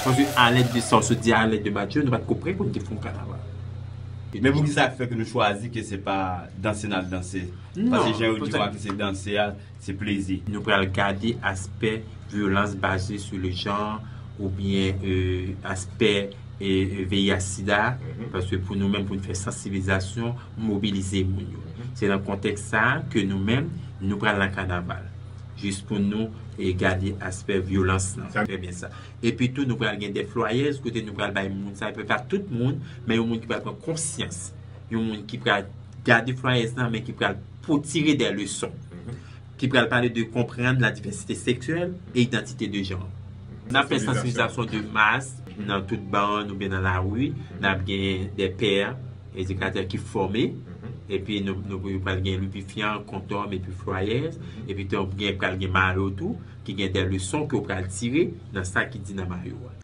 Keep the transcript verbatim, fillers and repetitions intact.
Paske alèd de sa w sot di, alèd de Matye, nou pa t ko prè pou n te fè yon kanaval. Men poukisa fè ke nou chwazi ke se pa danse n al danse? Non, Paske jan yo di poutèt- w a ke se danse a, se plezi. Nou pral gade aspè vyolans baze sou le jan oubyen euh, aspè e, e V I H sida, paske pou nou menm, pou nou fè sansibilizasyon, mobilize moun yo. Se nan kontèks sa a ke nou menm, nou pral nan kanaval. Jis pou nou e gade aspè vyolans nan. Sa- Trè byen sa. Epi tou, nou pral gen de flyers kote nou pral bay moun sa, petet pa tout moun, men yon moun ki pral pran konsyans. Yon moun ki pral gade flyers nan, men ki pral pou tire de leson. Ki pral pale de konprann la divèsite seksyèl e idantite de jan. N ap fè sansibilizasyon de mas nan tout ban oubyen nan lari. N ap gen de pè edikatè ki fòme. Epi nou, nou pral gen lwipifyan, kondòm epi flyers. Epi tou gen pral gen mayo tou, ki gen de leson ke w pral tire nan sa ki di nan mayo a.